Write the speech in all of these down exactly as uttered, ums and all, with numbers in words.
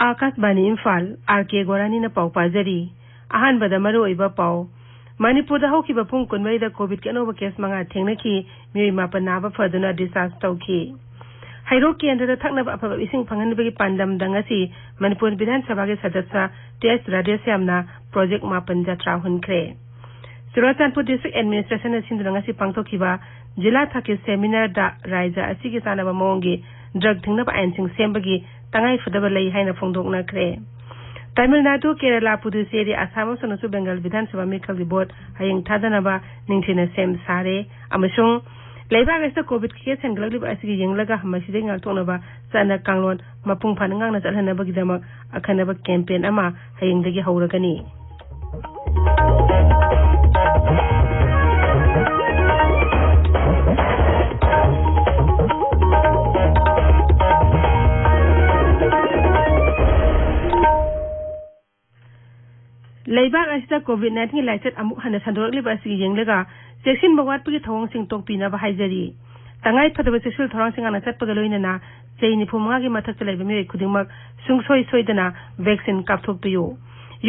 ꯑꯥꯀꯥꯁꯕꯥꯅꯤ Imphal, R ꯀꯦ ꯒꯣꯔꯥꯅꯤꯅ ꯄꯥꯎ ꯄꯥꯖꯔꯤ꯫ ꯑꯍꯥꯟꯕꯗ ꯃꯔꯨꯑꯣꯏꯕ ꯄꯥꯎ꯫ ꯃꯅꯤꯄꯨꯔꯗ ꯍꯧꯈꯤꯕ ꯄꯨꯡ ꯀꯨꯟꯃꯔꯤꯗ ꯀꯣꯚꯤꯗꯀꯤ ꯑꯅꯧꯕ ꯀꯦꯁ ꯃꯉꯥ ꯊꯦꯡꯅꯈꯤ, ꯃꯤꯑꯣꯏ ꯃꯥꯄꯟ ꯅꯥꯕ ꯐꯗꯨꯅ ꯗꯤꯁꯆꯥꯔꯖ ꯇꯧꯈꯤ꯫ ꯍꯩꯔꯣꯛ ꯀꯦꯟꯗ꯭ꯔꯗ ꯊꯛꯅꯕ ꯑꯐꯕ ꯏꯁꯤꯡ ꯐꯪꯍꯟꯕꯒꯤ ꯄꯥꯟꯗꯝꯗ ꯉꯁꯤ ꯃꯅꯤꯄꯨꯔ ꯕꯤꯙꯥꯟ ꯁꯚꯥꯒꯤ ꯁꯗꯁ꯭ꯌ ꯇꯤ ꯑꯦꯁ ꯔꯥꯙꯦꯁ꯭ꯌꯥꯝꯅ ꯄ꯭ꯔꯣꯖꯦꯛ ꯃꯥꯄꯟ ꯖꯇ꯭ꯔꯥ ꯍꯨꯟꯈ꯭ꯔꯦ꯫ ꯆꯨꯔꯥꯆꯥꯟꯄꯨꯔ ꯗꯤꯁꯇ꯭ꯔꯤꯛ ꯑꯦꯗꯃꯤꯅꯤꯁꯇ꯭ꯔꯦꯁꯟꯅ ꯁꯤꯟꯗꯨꯅ ꯉꯁꯤ ꯄꯥꯡꯊꯣꯛꯈꯤꯕ ꯖꯤꯂꯥ ꯊꯥꯛꯀꯤ ꯁꯦꯃꯤꯅꯥꯔꯗ ꯔꯥꯖ꯭ꯌ ꯑꯁꯤꯒꯤ ꯆꯥꯟꯅꯕ ꯃꯑꯣꯡꯒꯤ ꯗ꯭ꯔꯒ ꯊꯤꯡꯅꯕ ꯑꯥꯏꯟꯁꯤꯡ ꯁꯦꯝꯕꯒꯤ ꯇꯉꯥꯏꯐꯗꯕ ꯂꯩ ꯍꯥꯏꯅ ꯐꯣꯡꯗꯣꯛꯅꯈ꯭ꯔꯦ꯫ ꯇꯥꯃꯤꯜ ꯅꯥꯗꯨ, ꯀꯦꯔꯂꯥ, ꯄꯨꯗꯨꯆꯦꯔꯤ, ꯑꯁꯥꯝ ꯑꯃꯁꯨꯡ ꯕꯦꯡꯒꯜ ꯕꯤꯙꯥꯟ ꯁꯚꯥ ꯃꯤꯈꯜꯒꯤ ꯚꯣꯠ ꯍꯌꯦꯡ ꯊꯥꯗꯅꯕ ꯅꯤꯡꯊꯤꯅ ꯁꯦꯝ ꯁꯥꯔꯦ ꯑꯃꯁꯨꯡ ꯂꯩꯕꯥꯛ ꯑꯁꯤꯗ ꯀꯣꯚꯤꯗꯀꯤ ꯀꯦꯁ ꯍꯦꯟꯒꯠꯂꯛꯂꯤꯕ ꯑꯁꯤꯒꯤ ꯌꯦꯡꯂꯒ ꯃꯁꯤꯗꯒꯤ ꯉꯥꯛꯊꯣꯛꯅꯕ ꯆꯠꯅ ꯀꯥꯡꯂꯣꯟ ꯃꯄꯨꯡ ꯐꯥꯅ ꯉꯥꯛꯅ ꯆꯠꯍꯟꯅꯕꯒꯤꯗꯃꯛ ꯑꯈꯟꯅꯕ ꯀꯦꯝꯄꯦꯟ ꯑꯃ ꯍꯌꯦꯡꯗꯒꯤ ꯍꯧꯔꯒꯅꯤ꯫ ꯂꯩꯕꯥꯛ ꯑꯁꯤꯗ ꯀꯣꯚꯤꯗ ꯅꯥꯏꯟꯇꯤꯟꯒꯤ ꯂꯥꯏꯆꯠ ꯑꯃꯨꯛ ꯍꯟꯅ ꯁꯟꯗꯣꯔꯛꯂꯤꯕ ꯑꯁꯤꯒꯤ ꯌꯦꯡꯂꯒ ꯆꯦꯛꯁꯤꯟꯕ ꯋꯥꯠꯄꯒꯤ ꯊꯧꯑꯣꯡꯁꯤꯡ ꯇꯣꯛꯄꯤꯅꯕ ꯍꯥꯏꯖꯔꯤ꯫ ꯇꯉꯥꯏ ꯐꯗꯕ ꯆꯦꯛꯁꯤꯜ ꯊꯧꯔꯥꯡꯁꯤꯡ ꯉꯥꯛꯅ ꯆꯠꯄꯒ ꯂꯣꯏꯅꯅ ꯆꯍꯤ ꯅꯤꯐꯨ ꯃꯉꯥꯒꯤ ꯃꯊꯛꯇ ꯂꯩꯕ ꯃꯤꯑꯣꯏ ꯈꯨꯗꯤꯡꯃꯛ ꯁꯨꯡꯁꯣꯏ ꯁꯣꯏꯗꯅ ꯚꯦꯛꯁꯤꯟ ꯀꯥꯞꯊꯣꯛꯄꯤꯌꯨ꯫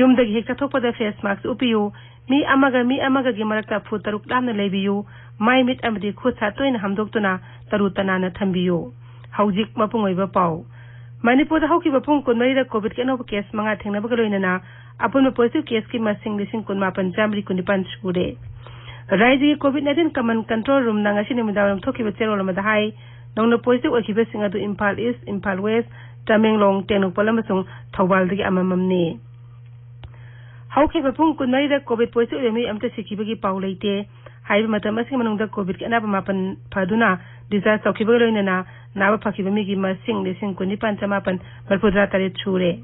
ꯌꯨꯝꯗꯒꯤ ꯍꯦꯛ ꯆꯠꯊꯣꯛꯄꯗ ꯐꯦꯁ ꯃꯥꯛꯁ ꯎꯞꯄꯤꯌꯨ꯫ ꯃꯤ ꯑꯃꯒ ꯃꯤ ꯑꯃꯒꯒꯤ ꯃꯔꯛꯇ ꯐꯨꯠ ꯇꯔꯨꯛ ꯂꯥꯞꯅ ꯂꯩꯕꯤꯌꯨ꯫ ꯃꯥꯏ ꯃꯤꯠ ꯑꯃꯗꯤ ꯈꯨꯠ ꯁꯥ ꯇꯣꯏꯅ ꯍꯥꯝꯗꯣꯛꯇꯨꯅ ꯇꯔꯨ ꯇꯅꯥꯟꯅ ꯊꯝꯕꯤꯌꯨ꯫ ꯍꯧꯖꯤꯛ ꯃꯄꯨꯡ ꯑꯣꯏꯕ ꯄꯥꯎ꯫ ꯃꯅꯤꯄꯨꯔꯗ ꯍꯧꯈꯤꯕ ꯄꯨꯡ ꯀꯨꯟꯃꯔꯤꯗ ꯀꯣꯚꯤꯗꯀꯤ ꯑꯅꯧꯕ ꯀꯦꯁ ꯃꯉꯥ ꯊꯦꯡꯅꯕꯒ ꯂꯣꯏꯅꯅ ꯑꯄꯨꯟꯕ ꯄꯣꯖꯤꯇꯤꯚ ꯀꯦꯁꯀꯤ ꯃꯁꯤꯡ ꯂꯤꯁꯤꯡ ꯀꯨꯟꯃꯥꯄꯟ ꯆꯥꯃꯔꯤ ꯀꯨꯟꯅꯤꯄꯥꯟ ꯁꯨꯔꯦ꯫ ꯔꯥꯖ꯭ꯌꯒꯤ ꯀꯣꯚꯤꯗ ꯅꯥꯏꯟꯇꯤꯟ ꯀꯃꯟ ꯀꯟꯇ꯭ꯔꯣꯜ ꯔꯨꯝꯅ ꯉꯁꯤ ꯅꯨꯃꯤꯗꯥꯡꯋꯥꯏꯔꯝ ꯊꯣꯛꯈꯤꯕ ꯆꯦꯔꯣꯜ ꯑꯃꯗ ꯍꯥꯏ, ꯅꯧꯅ ꯄꯣꯖꯤꯇꯤꯚ ꯑꯣꯏꯈꯤꯕꯁꯤꯡ ꯑꯗꯨ ꯏꯝꯐꯥꯜ ꯏꯁ, ꯏꯝꯐꯥꯜ ꯋꯦꯁ, ꯇꯃꯦꯡꯂꯣꯡ, ꯇꯦꯡꯅꯧꯄꯜ ꯑꯃꯁꯨꯡ ꯊꯧꯕꯥꯜꯗꯒꯤ ꯑꯃꯃꯝꯅꯤ꯫ ꯍꯧꯈꯤꯕ ꯄꯨꯡ ꯀꯨꯟꯃꯔꯤꯗ ꯀꯣꯚꯤꯗ ꯄꯣꯖꯤꯇꯤꯚ ꯑꯣꯏꯕ ꯃꯤꯑꯣꯏ ꯑꯃꯠꯇ ꯁꯤꯈꯤꯕꯒꯤ ꯄꯥꯎ ꯂꯩꯇꯦ꯫ ꯍꯥꯏꯔꯤꯕ ꯃꯇꯝ ꯑꯁꯤꯒꯤ ꯃꯅꯨꯡꯗ ꯀꯣꯚꯤꯗꯀꯤ ꯑꯅꯥꯕ ꯃꯥꯄꯟ ꯐꯗꯨꯅ ꯗꯤꯁꯆꯥꯔꯖ ꯇꯧꯈꯤꯕꯒ ꯂꯣꯏꯅꯅ ꯅꯥꯕ ꯐꯈꯤꯕ ꯃꯤꯒꯤ ꯃꯁꯤꯡ ꯂꯤꯁꯤꯡ ꯀꯨꯟꯅꯤꯄꯥꯟ ꯆꯃꯥꯄꯟ ꯃꯔꯤꯐꯨꯇꯔꯥ ꯇꯔꯦꯠ ꯁꯨꯔꯦ꯫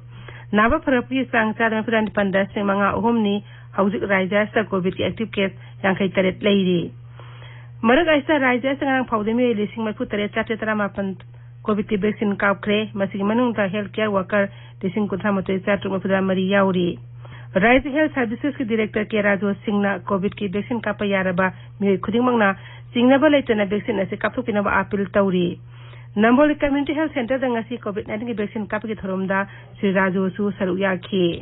ꯅꯥꯕ ꯐꯔꯛꯄꯒꯤ ꯆꯥꯡ ꯆꯥꯗ ꯃꯔꯤꯐꯨꯇꯔꯥ ꯅꯤꯄꯥꯟ ꯗꯁꯃꯤꯛ ꯃꯉꯥ ꯑꯍꯨꯝꯅꯤ꯫ ꯍꯧꯖꯤꯛ ꯔꯥꯖ꯭ꯌ ꯑꯁꯤꯗ ꯀꯣꯚꯤꯗꯀꯤ ꯑꯦꯛꯇꯤꯚ ꯀꯦꯁ ꯌꯥꯡꯈꯩ ꯇꯔꯦꯠ ꯂꯩꯔꯤ꯫ ꯃꯔꯛ ꯑꯁꯤꯗ ꯔꯥꯖ꯭ꯌ ꯑꯁꯤꯗ ꯉꯔꯥꯡ ꯐꯥꯎꯕꯗ ꯃꯤꯑꯣꯏ ꯂꯤꯁꯤꯡ ꯃꯔꯤꯐꯨ ꯇꯔꯦꯠ ꯆꯥꯇ꯭ꯔꯦꯠ ꯇꯔꯥꯃꯥꯄꯟ ꯀꯣꯚꯤꯗꯀꯤ ꯚꯦꯛꯁꯤꯟ ꯀꯥꯞꯈ꯭ꯔꯦ꯫ ꯃꯁꯤꯒꯤ ꯃꯅꯨꯡꯗ ꯍꯦꯜꯊ ꯀꯦꯌꯔ ꯋꯥꯀꯔ ꯂꯤꯁꯤꯡ ꯀꯨꯟꯊ꯭ꯔꯥ ꯃꯥꯊꯣꯏ ꯆꯥꯇ꯭ꯔꯨꯛ ꯃꯔꯤꯐꯨꯇꯔꯥ ꯃꯔꯤ ꯌꯥꯎꯔꯤ꯫ ꯔꯥꯖ꯭ꯌ ꯍꯦꯜꯊ ꯁꯔꯚꯤꯁꯦꯁꯀꯤ ꯗꯤꯔꯦꯛꯇꯔ ꯀꯦ ꯔꯥꯖꯨ ꯁꯤꯡꯅ ꯀꯣꯚꯤꯗꯀꯤ ꯚꯦꯛꯁꯤꯟ ꯀꯥꯞꯄ ꯌꯥꯔꯕ ꯃꯤꯑꯣꯏ ꯈꯨꯗꯤꯡꯃꯛꯅ ꯆꯤꯡꯅꯕ ꯂꯩꯇꯅ ꯚꯦꯛꯁꯤꯟ ꯑꯁꯤ ꯀꯥꯞꯊꯣꯛꯄꯤꯅꯕ ꯑꯥꯄꯤꯜ ꯇꯧꯔꯤ꯫ ꯅꯝꯕꯣꯜ ꯀꯝꯃ꯭ꯌꯨꯅꯤꯇꯤ ꯍꯦꯜꯊ ꯁꯦꯟꯇꯔꯗ ꯉꯁꯤ ꯀꯣꯚꯤꯗ ꯅꯥꯏꯟꯇꯤꯟꯒꯤ ꯚꯦꯛꯁꯤꯟ ꯀꯥꯞꯄꯒꯤ ꯊꯧꯔꯝꯗ ꯁ꯭ꯔꯤ ꯔꯥꯖꯨꯁꯨ ꯁꯔꯨꯛ ꯌꯥꯈꯤ꯫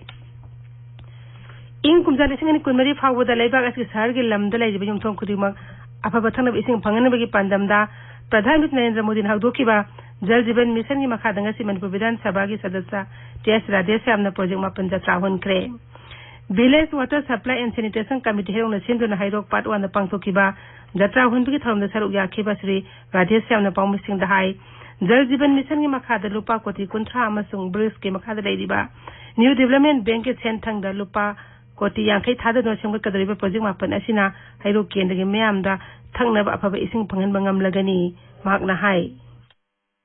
ꯏꯪ ꯀꯨꯝꯖꯥ ꯂꯤꯁꯤꯡ ꯑꯅꯤ ꯀꯨꯟꯃꯔꯤ ꯐꯥꯎꯕꯗ ꯂꯩꯕꯥꯛ ꯑꯁꯤꯒꯤ ꯁꯍꯔꯒꯤ ꯂꯝꯗ ꯂꯩꯔꯤꯕ ꯌꯨꯝꯊꯣꯡ ꯈꯨꯗꯤꯡꯃꯛ ꯑꯐꯕ ꯊꯛꯅꯕ ꯏꯁꯤꯡ ꯐꯪꯍꯟꯅꯕꯒꯤ ꯄꯥꯟꯗꯝꯗ ꯄ꯭ꯔꯙꯥꯟ ꯃꯟꯇ꯭ꯔꯤ ꯅꯔꯦꯟꯗ꯭ꯔ ꯃꯣꯗꯤꯅ ꯍꯧꯗꯣꯛꯈꯤꯕ ꯖꯜ ꯖꯤꯕꯟ ꯃꯤꯁꯟꯒꯤ ꯃꯈꯥꯗ ꯉꯁꯤ ꯃꯅꯤꯄꯨꯔ ꯕꯤꯙꯥꯟ ꯁꯚꯥꯒꯤ ꯁꯗꯁ꯭ꯌ ꯇꯤ ꯑꯦꯁ ꯔꯥꯙꯦꯁ꯭ꯌꯥꯝꯅ ꯄ꯭ꯔꯣꯖꯦꯛ ꯃꯥꯄꯟ ꯖꯇ꯭ꯔꯥ ꯍꯣꯟꯈ꯭ꯔꯦ꯫ Village Water Supply and Sanitation Committee ꯍꯩꯔꯣꯛꯅ ꯁꯤꯟꯗꯨꯅ ꯍꯩꯔꯣꯛ Part One ꯗ ꯄꯥꯡꯊꯣꯛꯈꯤꯕ ꯖꯇ꯭ꯔꯥ ꯍꯣꯟꯕꯒꯤ ꯊꯧꯔꯝꯗ ꯁꯔꯨꯛ ꯌꯥꯈꯤꯕ ꯁ꯭ꯔꯤ ꯔꯥꯙꯦꯁ꯭ꯌꯥꯝꯅ ꯄꯥꯎꯃꯤꯁꯤꯡꯗ ꯍꯥꯏ, ꯖꯜ ꯖꯤꯕꯟ ꯃꯤꯁꯟꯒꯤ ꯃꯈꯥꯗ ꯂꯨꯄꯥ ꯀꯣꯇꯤ ꯀꯨꯟꯊ꯭ꯔꯥ ꯑꯃꯁꯨꯡ ꯕ꯭ꯔꯤꯛꯁꯀꯤ ꯃꯈꯥꯗ ꯂꯩꯔꯤꯕ ꯅ꯭ꯌꯨ ꯗꯤꯕ꯭ꯂꯞꯃꯦꯟ ꯕꯦꯡꯛꯀꯤ ꯁꯦꯟꯊꯪꯗ ꯂꯨꯄꯥ ꯀꯣꯇꯤ ꯌꯥꯡꯈꯩ ꯊꯥꯗꯗꯨꯅ ꯁꯦꯝꯒꯠꯀꯗꯧꯔꯤꯕ ꯄ꯭ꯔꯣꯖꯦꯛ ꯃꯥꯄꯟ ꯑꯁꯤꯅ ꯍꯩꯔꯣꯛ ꯀꯦꯟꯗ꯭ꯔꯒꯤ ꯃꯤꯌꯥꯝꯗ ꯊꯛꯅꯕ ꯑꯐꯕ ꯏꯁꯤꯡ ꯐꯪꯍꯟꯕ ꯉꯝꯂꯒꯅꯤ, ꯃꯍꯥꯛꯅ ꯍꯥꯏ꯫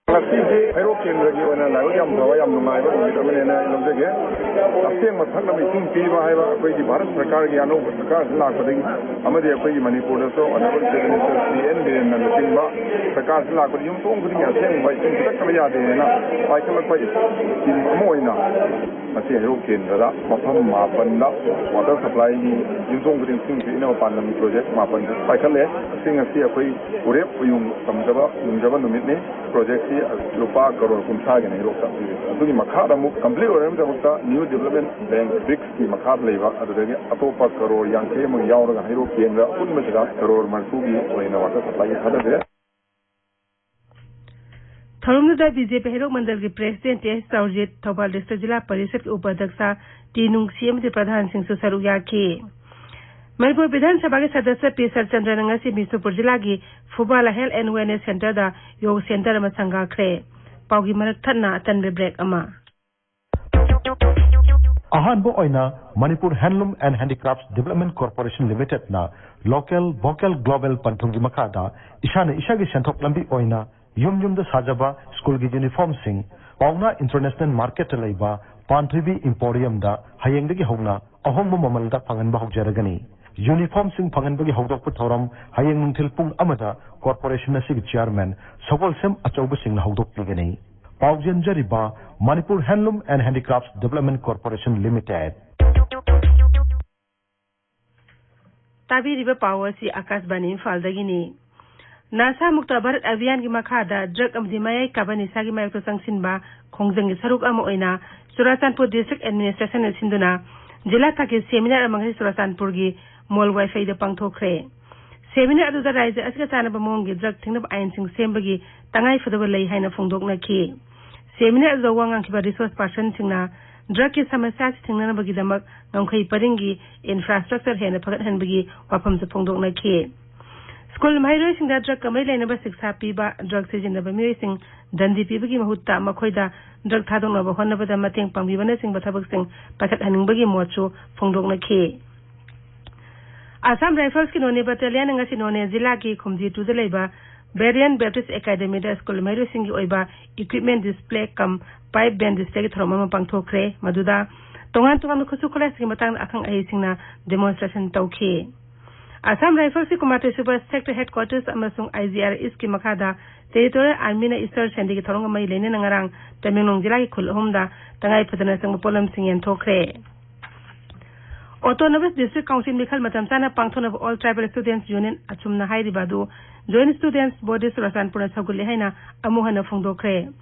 ꯉꯁꯤꯁꯤ ꯍꯩꯔꯣꯛ ꯀꯦꯟꯗ꯭ꯔꯒꯤ ꯑꯣꯏꯅ ꯂꯥꯏꯕꯛ ꯌꯥꯝ ꯐꯕ, ꯌꯥꯝ ꯅꯨꯡꯉꯥꯏꯕ ꯅꯨꯃꯤꯠ ꯑꯃꯅꯦꯅ ꯑꯩ ꯂꯧꯖꯒꯦ꯫ ꯑꯁꯦꯡꯕ ꯊꯛꯅꯕ ꯏꯁꯤꯡ ꯄꯤꯕ ꯍꯥꯏꯕ ꯑꯩꯈꯣꯏꯒꯤ ꯚꯥꯔꯠ ꯁꯔꯀꯥꯔꯒꯤ ꯑꯅꯧꯕ ꯁꯔꯀꯥꯔꯁꯤ ꯂꯥꯛꯄꯗꯒꯤ ꯑꯃꯗꯤ ꯑꯩꯈꯣꯏꯒꯤ ꯃꯅꯤꯄꯨꯔꯗꯁꯨ honourable chief minister Shri N ꯕꯤꯔꯦꯟꯅ ꯂꯨꯆꯤꯡꯕ ꯁꯔꯀꯥꯔꯁꯤ ꯂꯥꯛꯄꯗ ꯌꯨꯝꯊꯣꯡ ꯈꯨꯗꯤꯡꯒꯤ ꯑꯁꯦꯡꯕ ꯏꯁꯤꯡ ꯄꯤꯔꯛꯇꯕ ꯌꯥꯗꯦꯅ ꯄꯥꯏꯈꯠꯂꯛꯄ ꯁ꯭ꯀꯤꯝ ꯑꯃ ꯑꯣꯏꯅ ꯉꯁꯤ ꯍꯩꯔꯣꯛ ꯀꯦꯟꯗ꯭ꯔꯗ ꯃꯐꯝ ꯃꯥꯄꯟꯗ ꯋꯥꯇꯔ ꯁꯄ꯭ꯂꯥꯏꯒꯤ ꯌꯨꯝꯊꯣꯡ ꯈꯨꯗꯤꯡ ꯏꯁꯤꯡ ꯄꯤꯅꯕ ꯄꯥꯟꯗꯝꯒꯤ ꯄ꯭ꯔꯣꯖꯦꯛ ꯃꯥꯄꯟ ꯄꯥꯏꯈꯠꯂꯦ꯫ ꯑꯁꯤ ꯉꯁꯤ ꯑꯩꯈꯣꯏ ꯎꯔꯦꯞ ꯎꯌꯨꯡ ꯇꯝꯖꯕ ꯌꯨꯡꯖꯕ ꯅꯨꯃꯤꯠꯅꯤ꯫ ꯄ꯭ꯔꯣꯖꯦꯛꯁꯤ ꯂꯨꯄꯥ ꯀꯔꯣꯔ ꯀꯨꯟꯊ꯭ꯔꯥꯒꯤꯅ ꯍꯩꯔꯣꯛꯇ ꯄꯤꯔꯦ꯫ ꯑꯗꯨꯒꯤ ꯃꯈꯥꯗ ꯑꯃꯨꯛ ꯀꯝꯄ꯭ꯂꯤꯠ ꯑꯣꯏꯅꯕꯒꯤꯗꯃꯛꯇ ꯅ꯭ꯌꯨ ꯗꯤꯕ꯭ꯂꯞꯃꯦꯟ ꯕꯦꯡꯛ ꯕ꯭ꯔꯤꯛꯁꯀꯤ ꯃꯈꯥꯗ ꯂꯩꯕ ꯑꯗꯨꯗꯒꯤ ꯑꯇꯣꯞꯄ ꯀꯔꯣꯔ ꯌꯥꯡꯈꯩ ꯑꯃ ꯌꯥꯎꯔꯒ ꯍꯩꯔꯣꯛ ꯀꯦꯟꯗ꯭ꯔ ꯑꯄꯨꯟꯕꯁꯤꯗ ꯀꯔꯣꯔ ꯃꯔꯤꯐꯨꯒꯤ ꯑꯣꯏꯅ ꯋꯥꯇꯔ ꯁꯄ꯭ꯂꯥꯏꯒꯤ ꯊꯥꯗꯈ꯭ꯔꯦ꯫ ꯊꯧꯔꯝꯗꯨꯗ ꯕꯤ ꯖꯦ ꯄꯤ ꯍꯩꯔꯣꯛ ꯃꯟꯗꯜꯒꯤ ꯄ꯭ꯔꯦꯁꯤꯗꯦꯟꯠ ꯇꯤ ꯑꯦꯁ ꯆꯥꯎꯔꯖꯤꯠ, ꯊꯧꯕꯥꯜ ꯗꯤꯁꯇ꯭ꯔꯤꯛ ꯖꯤꯂꯥ ꯄꯔꯤꯁꯠꯀꯤ ꯎꯄꯥꯙ꯭ꯌꯛꯁ ꯇꯤ ꯅꯨꯡꯁꯤ ꯑꯃꯗꯤ ꯄ꯭ꯔꯙꯥꯟꯁꯤꯡꯁꯨ ꯁꯔꯨꯛ ꯌꯥꯈꯤ꯫ ꯃꯅꯤꯄꯨꯔ ꯕꯤꯙꯥꯟ ꯁꯚꯥꯒꯤ ꯁꯗꯁ꯭ꯌ ꯄꯤ ꯁꯔꯆꯟꯗ꯭ꯔꯅ ꯉꯁꯤ ꯕꯤꯁꯅꯨꯄꯨꯔ ꯖꯤꯂꯥꯒꯤ ꯐꯨꯕꯥꯂꯥ ꯍꯦꯜꯊ ꯑꯦꯟ ꯋꯦꯜꯅꯦꯁ ꯁꯦꯟꯇꯔꯗ ꯌꯣꯒ ꯁꯦꯟꯇꯔ ꯑꯃ ꯁꯪꯒꯥꯈ꯭ꯔꯦ꯫ ꯄꯥꯎꯒꯤ ꯃꯔꯛ ꯊꯠꯅ ꯑꯇꯟꯕ ꯕ꯭ꯔꯦꯛ ꯑꯃ꯫ ꯑꯍꯥꯟꯕ ꯑꯣꯏꯅ Manipur handloom and handicrafts development corporation ꯂꯤꯃꯤꯇꯦꯗꯅ ꯂꯣꯀꯦꯜ ꯚꯣꯀꯦꯜ ꯒ꯭ꯂꯣꯕꯦꯜ ꯄꯟꯊꯨꯡꯒꯤ ꯃꯈꯥꯗ ꯏꯁꯥꯅ ꯏꯁꯥꯒꯤ ꯁꯦꯟꯊꯣꯛ ꯂꯝꯕꯤ ꯑꯣꯏꯅ ꯌꯨꯝ ꯌꯨꯝꯗ ꯁꯥꯖꯕ ꯁ꯭ꯀꯨꯜꯒꯤ ꯌꯨꯅꯤꯐꯣꯔꯝꯁꯤꯡ ꯄꯥꯎꯅꯥ ꯏꯟꯇꯔꯅꯦꯁꯅꯦꯜ ꯃꯥꯔꯀꯦꯠꯇ ꯂꯩꯕ ꯄꯥꯟꯊꯣꯏꯕꯤ ꯏꯝꯄꯣꯔꯤꯌꯝꯗ ꯍꯌꯦꯡꯗꯒꯤ ꯍꯧꯅ ꯑꯍꯣꯡꯕ ꯃꯃꯜꯗ ꯐꯪꯍꯟꯕ ꯍꯧꯖꯔꯒꯅꯤ꯫ ꯌꯨꯅꯤꯐꯣꯔꯝꯁꯤꯡ ꯐꯪꯍꯟꯕꯒꯤ ꯍꯧꯗꯣꯛꯄ ꯊꯧꯔꯝ ꯍꯌꯦꯡ ꯅꯨꯡꯊꯤꯜ ꯄꯨꯡ ꯑꯃꯗ ꯀꯣꯔꯄꯣꯔꯦꯁꯟ ꯑꯁꯤꯒꯤ ꯆꯤꯌꯥꯔꯃꯦꯟ ꯁꯒꯣꯜꯁꯦꯝ ꯑꯆꯧꯕꯁꯤꯡꯅ ꯍꯧꯗꯣꯛꯄꯤꯒꯅꯤ꯫ ꯄꯥꯎꯖꯦꯟꯖꯔꯤꯕ Manipur handloom and handicrafts development corporation limited. ꯇꯥꯕꯤꯔꯤꯕ ꯄꯥꯎ ꯑꯁꯤ ꯑꯀꯥꯁꯕꯥꯅꯤ ꯏꯝꯐꯥꯜꯗꯒꯤꯅꯤ꯫ ꯅꯁꯥ ꯃꯨꯛꯇ ꯚꯥꯔꯠ ꯑꯚꯤꯌꯥꯟꯒꯤ ꯃꯈꯥꯗ ꯗ꯭ꯔꯒ ꯑꯃꯗꯤ ꯃꯌꯥꯏ ꯀꯥꯕ ꯅꯤꯁꯥꯒꯤ ꯃꯥꯌꯣꯛꯇ ꯆꯪꯁꯤꯟꯕ ꯈꯣꯡꯖꯪꯒꯤ ꯁꯔꯨꯛ ꯑꯃ ꯑꯣꯏꯅ ꯆꯨꯔꯥꯆꯥꯟꯄꯨꯔ ꯗꯤꯁꯇ꯭ꯔꯤꯛ ꯑꯦꯗꯃꯤꯅꯤꯁꯇ꯭ꯔꯦꯁꯟꯅ ꯁꯤꯟꯗꯨꯅ ꯖꯤꯂꯥ ꯊꯥꯛꯀꯤ ꯁꯦꯃꯤꯅꯥꯔ ꯑꯃ ꯉꯁꯤ ꯆꯨꯔꯥꯆꯥꯟꯄꯨꯔꯒꯤ ꯃꯣꯜ ꯋꯥꯏꯐꯩꯗ ꯄꯥꯡꯊꯣꯛꯈ꯭ꯔꯦ꯫ ꯁꯦꯃꯤꯅꯥꯔ ꯑꯗꯨꯗ ꯔꯥꯖ꯭ꯌ ꯑꯁꯤꯒ ꯆꯥꯟꯅꯕ ꯃꯑꯣꯡꯒꯤ ꯗ꯭ꯔꯒ ꯊꯤꯡꯅꯕ ꯑꯥꯏꯟꯁꯤꯡ ꯁꯦꯝꯕꯒꯤ ꯇꯉꯥꯏꯐꯗꯕ ꯂꯩ ꯍꯥꯏꯅ ꯐꯣꯡꯗꯣꯛꯅꯈꯤ꯫ ꯁꯦꯃꯤꯅꯥꯔ ꯑꯗꯨꯗ ꯋꯥ ꯉꯥꯡꯈꯤꯕ ꯔꯤꯁꯣꯔꯁ ꯄꯥꯔꯁꯟꯁꯤꯡꯅ ꯗ꯭ꯔꯒꯀꯤ ꯁꯃꯁ꯭ꯌꯥ ꯑꯁꯤ ꯊꯤꯡꯅꯅꯕꯒꯤꯗꯃꯛ ꯉꯝꯈꯩ ꯄꯔꯤꯡꯒꯤ ꯏꯟꯐ꯭ꯔꯥꯁ꯭ꯇ꯭ꯔꯛꯆꯔ ꯍꯦꯟꯅ ꯐꯒꯠꯍꯟꯕꯒꯤ ꯋꯥꯐꯝꯁꯨ ꯐꯣꯡꯗꯣꯛꯅꯈꯤ꯫ ꯁ꯭ꯀꯨꯜ ꯃꯍꯩꯔꯣꯏꯁꯤꯡꯗ ꯗ꯭ꯔꯒꯀ ꯃꯔꯤ ꯂꯩꯅꯕ ꯁꯤꯛꯁꯥ ꯄꯤꯕ, ꯗ꯭ꯔꯒ ꯁꯤꯖꯤꯟꯅꯕ ꯃꯤꯑꯣꯏꯁꯤꯡ ꯗꯟꯗꯤ ꯄꯤꯕꯒꯤ ꯃꯍꯨꯠꯇ ꯃꯈꯣꯏꯗ ꯗ꯭ꯔꯒ ꯊꯥꯗꯣꯛꯅꯕ ꯍꯣꯠꯅꯕꯗ ꯃꯇꯦꯡ ꯄꯥꯡꯕꯤꯕꯅꯆꯤꯡꯕ ꯊꯕꯛꯁꯤꯡ ꯄꯥꯏꯈꯠꯍꯟꯅꯤꯡꯕꯒꯤ ꯃꯣꯠꯁꯨ ꯐꯣꯡꯗꯣꯛꯅꯈꯤ꯫ ꯑꯁꯥꯝ ꯔꯥꯏꯐꯜꯁꯀꯤ ꯅꯣꯅꯦ ꯕꯠꯇꯥꯂꯤꯌꯟꯅ ꯉꯁꯤ ꯅꯣꯅꯦ ꯖꯤꯂꯥꯒꯤ ꯈꯨꯝꯖꯤ ꯇꯨꯗ ꯂꯩꯕ ꯕꯦꯔꯤꯌꯟ ꯕꯦꯞꯇꯤꯁ ꯑꯦꯀꯥꯗꯃꯤꯗ ꯁ꯭ꯀꯨꯜ ꯃꯍꯩꯔꯣꯏꯁꯤꯡꯒꯤ ꯑꯣꯏꯕ ꯏꯀ꯭ꯋꯤꯞꯃꯦꯟ ꯗꯤꯁꯄ꯭ꯂꯦ ꯀꯝ ꯄꯥꯏꯞ ꯕꯦꯟ ꯗꯤꯁꯄ꯭ꯂꯦꯒꯤ ꯊꯧꯔꯝ ꯑꯃ ꯄꯥꯡꯊꯣꯛꯈ꯭ꯔꯦ꯫ ꯃꯗꯨꯗ ꯇꯣꯉꯥꯟ ꯇꯣꯉꯥꯟꯕ ꯈꯨꯠꯁꯨ ꯈꯨꯠꯂꯥꯏꯁꯤꯡꯒꯤ ꯃꯇꯥꯡꯗ ꯑꯈꯪ ꯑꯍꯩꯁꯤꯡꯅ ꯗꯦꯃꯣꯟꯁꯇ꯭ꯔꯦꯁꯟ ꯇꯧꯈꯤ꯫ ꯑꯁꯥꯝ ꯔꯥꯏꯐꯜꯁꯀꯤ ꯀꯨꯟꯃꯥꯊꯣꯏ ꯁꯨꯕ ꯁꯦꯛꯇꯔ ꯍꯦꯗꯀ꯭ꯋꯥꯇꯔꯁ ꯑꯃꯁꯨꯡ ꯑꯥꯏ ꯖꯤ ꯑꯥꯔ ꯏꯁꯀꯤ ꯃꯈꯥꯗ ꯇꯦꯔꯤꯇꯣꯔꯤꯌꯦꯜ ꯑꯥꯔꯃꯤꯅ ꯏꯁꯇꯔ ꯁꯦꯟꯗꯤꯒꯤ ꯊꯧꯔꯝꯒ ꯃꯔꯤ ꯂꯩꯅꯅ ꯉꯔꯥꯡ ꯇꯃꯦꯡꯂꯣꯡ ꯖꯤꯂꯥꯒꯤ ꯈꯨꯜ ꯑꯍꯨꯝꯗ ꯇꯉꯥꯏ ꯐꯗꯅ ꯆꯪꯕ ꯄꯣꯠꯂꯝꯁꯤꯡ ꯌꯦꯟꯊꯣꯛꯈ꯭ꯔꯦ꯫ ꯑꯣꯇꯣꯅꯣꯃꯁ ꯗꯤꯁꯇ꯭ꯔꯤꯛ ꯀꯥꯎꯟꯁꯤꯜ ꯃꯤꯈꯜ ꯃꯇꯝ ꯆꯥꯅ ꯄꯥꯡꯊꯣꯛꯅꯕ ꯑꯣꯜ ꯇ꯭ꯔꯥꯏꯕꯦꯜ ꯁ꯭ꯇꯨꯗꯦꯟꯠꯁ ꯌꯨꯅꯤꯌꯟ ꯑꯁꯨꯝꯅ ꯍꯥꯏꯔꯤꯕ ꯑꯗꯨ ꯖꯣꯏꯟꯠ ꯁ꯭ꯇꯨꯗꯦꯟꯠꯁ ꯕꯣꯗꯤ ꯆꯨꯔꯥꯆꯥꯟꯄꯨꯔꯅ ꯁꯧꯒꯠꯂꯦ ꯍꯥꯏꯅ ꯑꯃꯨꯛ ꯍꯟꯅ ꯐꯣꯡꯗꯣꯛꯈ꯭ꯔꯦ꯫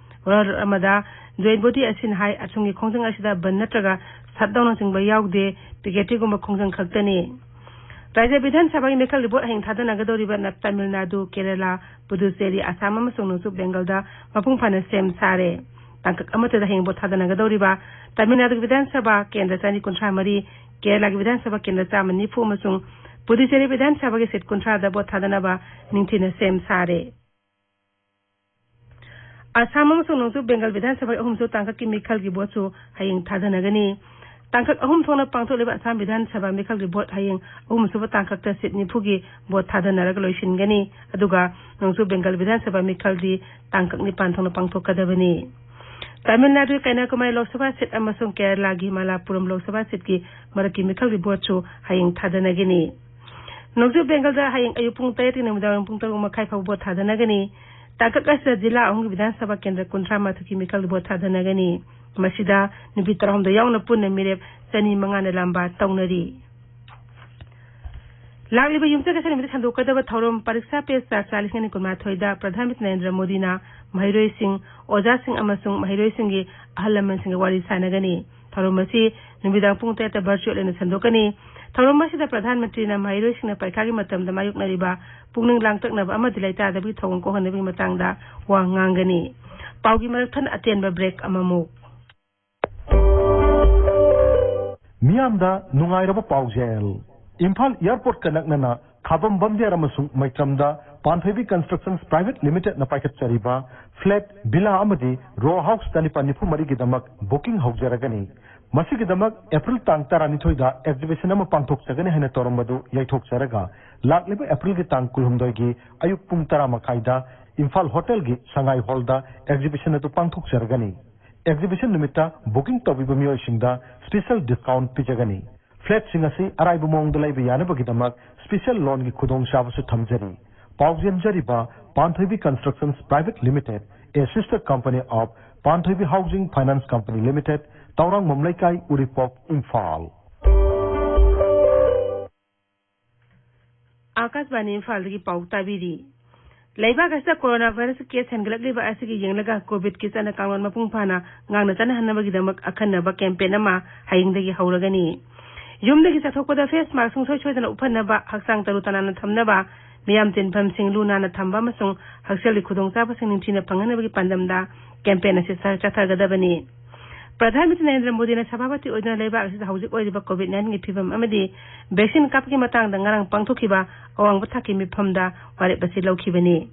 ꯋꯥꯔꯣꯜ ꯑꯃꯗ ꯖꯣꯏꯟꯠ ꯕꯣꯗꯤ ꯑꯁꯤꯅ ꯍꯥꯏ, ꯑꯁꯨꯝꯒꯤ ꯈꯣꯡꯖꯪ ꯑꯁꯤꯗ ꯕꯟ ꯅꯠꯇ꯭ꯔꯒ ꯁꯠꯗꯥꯎꯟꯅꯆꯤꯡꯕ ꯌꯥꯎꯗꯦ, ꯄꯤꯀꯦꯠꯇꯤꯒꯨꯝꯕ ꯈꯣꯡꯖꯪ ꯈꯛꯇꯅꯤ꯫ ꯔꯥꯖ꯭ꯌ ꯕꯤꯙꯥꯟ ꯁꯚꯥꯒꯤ ꯃꯤꯈꯜꯒꯤ ꯚꯣꯠ ꯍꯌꯦꯡ ꯊꯥꯗꯅꯒꯗꯧꯔꯤꯕ ꯅ-, ꯇꯥꯃꯤꯜ ꯅꯥꯗꯨ, ꯀꯦꯔꯂꯥ, ꯄꯨꯗꯨꯆꯦꯔꯤ, ꯑꯁꯥꯝ ꯑꯃꯁꯨꯡ ꯅꯣꯡꯆꯨꯞ ꯕꯦꯡꯒꯜꯗ ꯃꯄꯨꯡ ꯐꯥꯅ ꯁꯦꯝ ꯁꯥꯔꯦ꯫ ꯇꯥꯡꯀꯛ ꯑꯃꯠꯇꯗ ꯍꯌꯦꯡ ꯚꯣꯠ ꯊꯥꯗꯅꯒꯗꯧꯔꯤꯕ ꯇꯥꯃꯤꯜ ꯅꯥꯗꯨꯒꯤ ꯕꯤꯙꯥꯟ ꯁꯚꯥ ꯀꯦꯟꯗ꯭ꯔ ꯆꯅꯤ ꯀꯨꯟꯊ꯭ꯔꯥ ꯃꯔꯤ, ꯀꯦꯔꯂꯥꯒꯤ ꯕꯤꯙꯥꯟ ꯁꯚꯥ ꯀꯦꯟꯗ꯭ꯔ ꯆꯥꯝꯃ ꯅꯤꯐꯨ ꯑꯃꯁꯨꯡ ꯄꯨꯗꯨꯆꯦꯔꯤ ꯕꯤꯙꯥꯟ ꯁꯚꯥꯒꯤ ꯁꯤꯠ ꯀꯨꯟꯊ꯭ꯔꯥꯗ ꯚꯣꯠ ꯊꯥꯗꯅꯕ ꯅꯤꯡꯊꯤꯅ ꯁꯦꯝ ꯁꯥꯔꯦ꯫ ꯑꯁꯥꯝ ꯑꯃꯁꯨꯡ ꯅꯣꯡꯆꯨꯞ ꯕꯦꯡꯒꯜ ꯕꯤꯙꯥꯟ ꯁꯚꯥ ꯑꯍꯨꯝꯁꯨ ꯇꯥꯡꯀꯛꯀꯤ ꯃꯤꯈꯜꯒꯤ ꯚꯣꯠꯁꯨ ꯍꯌꯦꯡ ꯊꯥꯗꯅꯒꯅꯤ꯫ ꯇꯥꯡꯀꯛ ꯑꯍꯨꯝ ꯊꯣꯛꯅ ꯄꯥꯡꯊꯣꯛꯂꯤꯕ ꯑꯁꯥꯝ ꯕꯤꯙꯥꯟ ꯁꯚꯥ ꯃꯤꯈꯜꯒꯤ ꯚꯣꯠ ꯍꯌꯦꯡ ꯑꯍꯨꯝꯁꯨꯕ ꯇꯥꯡꯀꯛꯇ ꯁꯤꯠ ꯅꯤꯐꯨꯒꯤ ꯚꯣꯠ ꯊꯥꯗꯅꯔꯒ ꯂꯣꯏꯁꯤꯟꯒꯅꯤ꯫ ꯑꯗꯨꯒ ꯅꯣꯡꯆꯨꯞ ꯕꯦꯡꯒꯜ ꯕꯤꯙꯥꯟ ꯁꯚꯥ ꯃꯤꯈꯜꯗꯤ ꯇꯥꯡꯀꯛ ꯅꯤꯄꯥꯟ ꯊꯣꯛꯅ ꯄꯥꯡꯊꯣꯛꯀꯗꯕꯅꯤ꯫ ꯇꯥꯃꯤꯜ ꯅꯥꯗꯨꯒꯤ ꯀꯩꯅꯥꯀꯨꯃꯥꯔꯤ ꯂꯣꯛ ꯁꯚꯥ ꯁꯤꯠ ꯑꯃꯁꯨꯡ ꯀꯦꯔꯂꯥꯒꯤ ꯃꯂꯥꯄꯨꯔꯝ ꯂꯣꯛ ꯁꯚꯥ ꯁꯤꯠꯀꯤ ꯃꯔꯛꯀꯤ ꯃꯤꯈꯜꯒꯤ ꯚꯣꯠꯁꯨ ꯍꯌꯦꯡ ꯊꯥꯗꯅꯒꯅꯤ꯫ ꯅꯣꯡꯆꯨꯞ ꯕꯦꯡꯒꯜꯗ ꯍꯌꯦꯡ ꯑꯌꯨꯛ ꯄꯨꯡ ꯇꯔꯦꯠꯇꯒꯤ ꯅꯨꯃꯤꯗꯥꯡꯋꯥꯏꯔꯝ ꯄꯨꯡ ꯇꯔꯨꯛ ꯃꯈꯥꯏ ꯐꯥꯎꯕ ꯚꯣꯠ ꯊꯥꯗꯅꯒꯅꯤ꯫ ꯇꯥꯡꯀꯛ ꯑꯁꯤꯗ ꯖꯤꯂꯥ ꯑꯍꯨꯝꯒꯤ ꯕꯤꯙꯥꯟ ꯁꯚꯥ ꯀꯦꯟꯗ꯭ꯔ ꯀꯨꯟꯊ꯭ꯔꯥ ꯃꯥꯊꯣꯏꯒꯤ ꯃꯤꯈꯜꯒꯤ ꯚꯣꯠ ꯊꯥꯗꯅꯒꯅꯤ꯫ ꯃꯁꯤꯗ ꯅꯨꯄꯤ ꯇꯔꯥꯍꯨꯝꯗꯣꯏ ꯌꯥꯎꯅ ꯄꯨꯟꯅ ꯃꯤꯔꯦꯞ ꯆꯅꯤ ꯃꯉꯥꯅ ꯂꯥꯝꯕꯥ ꯇꯧꯅꯔꯤ꯫ ꯂꯥꯛꯂꯤꯕ ꯌꯨꯝꯁꯀꯩꯁ ꯅꯨꯃꯤꯠꯇ ꯁꯟꯗꯣꯛꯀꯗꯕ ꯊꯧꯔꯝ ꯄꯔꯤꯛꯁꯥ ꯄꯦ ꯆꯥꯔꯆ ꯂꯤꯁꯤꯡ ꯑꯅꯤ ꯀꯨꯟꯃꯥꯊꯣꯏꯗ ꯄ꯭ꯔꯙꯥꯟ ꯃꯟꯇ꯭ꯔꯤ ꯅꯔꯦꯟꯗ꯭ꯔ ꯃꯣꯗꯤꯅ ꯃꯍꯩꯔꯣꯏꯁꯤꯡ, ꯑꯣꯖꯥꯁꯤꯡ ꯑꯃꯁꯨꯡ ꯃꯍꯩꯔꯣꯏꯁꯤꯡꯒꯤ ꯑꯍꯜ ꯂꯃꯟꯁꯤꯡꯒ ꯋꯥꯔꯤ ꯁꯥꯟꯅꯒꯅꯤ꯫ ꯊꯧꯔꯝ ꯑꯁꯤ ꯅꯨꯃꯤꯗꯥꯡ ꯄꯨꯡ ꯇꯔꯦꯠꯇ virtual ꯑꯣꯏꯅ ꯁꯟꯗꯣꯛꯀꯅꯤ꯫ ꯊꯧꯔꯝ ꯑꯁꯤꯗ ꯄ꯭ꯔꯙꯥꯟ ꯃꯟꯇ꯭ꯔꯤꯅ ꯃꯍꯩꯔꯣꯏꯁꯤꯡꯅ ꯄꯔꯤꯈꯥꯒꯤ ꯃꯇꯝꯗ ꯃꯥꯌꯣꯛꯅꯔꯤꯕ ꯄꯨꯛꯅꯤꯡ ꯂꯥꯡꯇꯛꯅꯕ ꯑꯃꯗꯤ ꯂꯩꯇꯥꯗꯕꯒꯤ ꯊꯧꯑꯣꯡ ꯀꯣꯛꯍꯟꯅꯕꯒꯤ ꯃꯇꯥꯡꯗ ꯋꯥ ꯉꯥꯡꯒꯅꯤ꯫ ꯄꯥꯎꯒꯤ ꯃꯔꯛ ꯊꯠꯅ ꯑꯇꯦꯟꯕ break ꯑꯃꯃꯨꯛ꯫ ꯃꯤꯌꯥꯝꯗ ꯅꯨꯡꯉꯥꯏꯔꯕ ꯄꯥꯎꯖꯦꯜ꯫ ꯏꯝꯐꯥꯜ airportꯀ ꯅꯛꯅꯅ ꯈꯥꯕꯝ ꯕꯝꯗꯤꯌꯥꯔ ꯑꯃꯁꯨꯡ ꯃꯩꯇ꯭ꯔꯝꯗ ꯄꯥꯟꯊꯣꯏꯕꯤ Constructions Private Limitedꯅ ꯄꯥꯏꯈꯠꯆꯔꯤꯕ flat, villa ꯑꯃꯗꯤ row houseꯇ ꯂꯨꯄꯥ ꯅꯤꯐꯨ ꯃꯔꯤꯒꯤꯗꯃꯛ booking ꯍꯧꯖꯔꯒꯅꯤ꯫ ꯃꯁꯤꯒꯤꯗꯃꯛ April ꯇꯥꯡ ꯇꯔꯥꯅꯤꯊꯣꯏꯗ exhibition ꯑꯃ ꯄꯥꯡꯊꯣꯛꯆꯒꯅꯤ ꯍꯥꯏꯅ ꯇꯧꯔꯝꯕꯗꯨ ꯌꯩꯊꯣꯛꯆꯔꯒ, ꯂꯥꯛꯂꯤꯕ Aprilꯒꯤ ꯇꯥꯡ ꯀꯨꯟꯍꯨꯝꯗꯣꯏꯒꯤ ꯑꯌꯨꯛ ꯄꯨꯡ ꯇꯔꯥ ꯃꯈꯥꯏꯗ ꯏꯝꯐꯥꯜ ꯍꯣꯇꯦꯜꯒꯤ ꯁꯉꯥꯏ ꯍꯣꯜꯗ exhibition ꯑꯗꯨ ꯄꯥꯡꯊꯣꯛꯆꯔꯒꯅꯤ꯫ Exhibition ꯅꯨꯃꯤꯠꯇ booking ꯇꯧꯕꯤꯕ ꯃꯤꯑꯣꯏꯁꯤꯡꯗ special discount ꯄꯤꯖꯒꯅꯤ꯫ Flatꯁꯤꯡ ꯑꯁꯤ ꯑꯔꯥꯏꯕ ꯃꯑꯣꯡꯗ ꯂꯩꯕ ꯌꯥꯅꯕꯒꯤꯗꯃꯛ special loanꯒꯤ ꯈꯨꯗꯣꯡꯆꯥꯕꯁꯨ ꯊꯝꯖꯔꯤ꯫ ꯄꯥꯎ ꯆꯦꯟꯖꯔꯤꯕ ꯄꯥꯟꯊꯣꯏꯕꯤ Constructions Private Limited, a sister company of Panthoibi Housing Finance Company Limited, Tourangbam ꯂꯩꯀꯥꯏ, ꯎꯔꯤꯄꯣꯛ, ꯏꯝꯐꯥꯜ꯫ ꯑꯥꯀꯥꯁꯕꯥꯅꯤ ꯏꯝꯐꯥꯜꯗꯒꯤ ꯄꯥꯎ ꯇꯥꯕꯤꯔꯤ꯫ ꯂꯩꯕꯥꯛ ꯑꯁꯤꯗ corona virus case ꯍꯦꯟꯒꯠꯂꯛꯂꯤꯕ ꯑꯁꯤꯒꯤ ꯌꯦꯡꯂꯒ COVIDꯀꯤ ꯆꯠꯅ ꯀꯥꯡꯂꯣꯟ ꯃꯄꯨꯡ ꯐꯥꯅ ꯉꯥꯛꯅ ꯆꯠꯅꯍꯟꯅꯕꯒꯤꯗꯃꯛ ꯑꯈꯟꯅꯕ campaign ꯑꯃ ꯍꯌꯦꯡꯗꯒꯤ ꯍꯧꯔꯒꯅꯤ꯫ ꯌꯨꯝꯗꯒꯤ ꯆꯠꯊꯣꯛꯄꯗ face mask ꯁꯨꯡꯁꯣꯏ ꯁꯣꯏꯗꯅ ꯎꯞꯍꯟꯅꯕ, ꯍꯛꯆꯥꯡ ꯇꯔꯨ ꯇꯅꯥꯟꯅ ꯊꯝꯅꯕ, ꯃꯤꯌꯥꯝ ꯇꯤꯟꯐꯝꯁꯤꯡ ꯂꯨ ꯅꯥꯟꯅ ꯊꯝꯕ ꯑꯃꯁꯨꯡ ꯍꯛꯁꯦꯜꯒꯤ ꯈꯨꯗꯣꯡꯆꯥꯕꯁꯤꯡ ꯅꯤꯡꯊꯤꯅ ꯐꯪꯍꯟꯅꯕꯒꯤ ꯄꯥꯟꯗꯝꯗ campaign ꯑꯁꯤ ꯆ-, ꯆꯠꯊꯒꯗꯕꯅꯤ꯫ ꯄ꯭ꯔꯙꯥꯟ ꯃꯟꯇ꯭ꯔꯤ ꯅꯔꯦꯟꯗ꯭ꯔ ꯃꯣꯗꯤꯅ ꯁꯚꯥꯄꯇꯤ ꯑꯣꯏꯗꯨꯅ ꯂꯩꯕꯥꯛ ꯑꯁꯤꯗ ꯍꯧꯖꯤꯛ ꯑꯣꯏꯔꯤꯕ COVID nineteen ꯒꯤ ꯐꯤꯕꯝ ꯑꯃꯗꯤ vaccine ꯀꯥꯞꯄꯒꯤ ꯃꯇꯥꯡꯗ ꯉꯔꯥꯡ ꯄꯥꯡꯊꯣꯛꯈꯤꯕ ꯑꯋꯥꯡꯕ ꯊꯥꯛꯀꯤ ꯃꯤꯐꯝꯗ ꯋꯥꯔꯦꯞ ꯑꯁꯤ ꯂꯧꯈꯤꯕꯅꯤ꯫